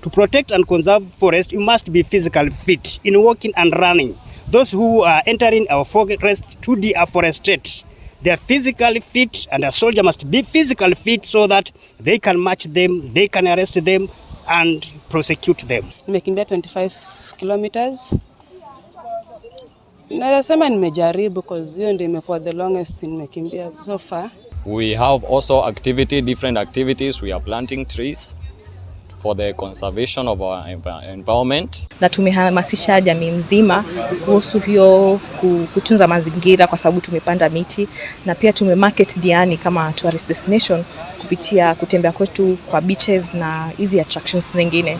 To protect and conserve forest, you must be physically fit in walking and running. Those who are entering our forest to deforestate, they are physically fit, and a soldier must be physically fit so that they can match them, they can arrest them and prosecute them. Nimekimbia 25 kilometers. Naweza sema nimejaribu, 'cause hiyo ndio imekuwa the longest nimekimbia so far. We have also activity, different activities. We are planting trees for the conservation of our environment. Na tumehamasisha jamii mzima kuhusu hiyo kutunza mazingira kwa sababu tumepanda miti na pia tumemarket Diani kama tourist destination kupitia kutembea kwetu kwa beaches na hizi attractions zingine.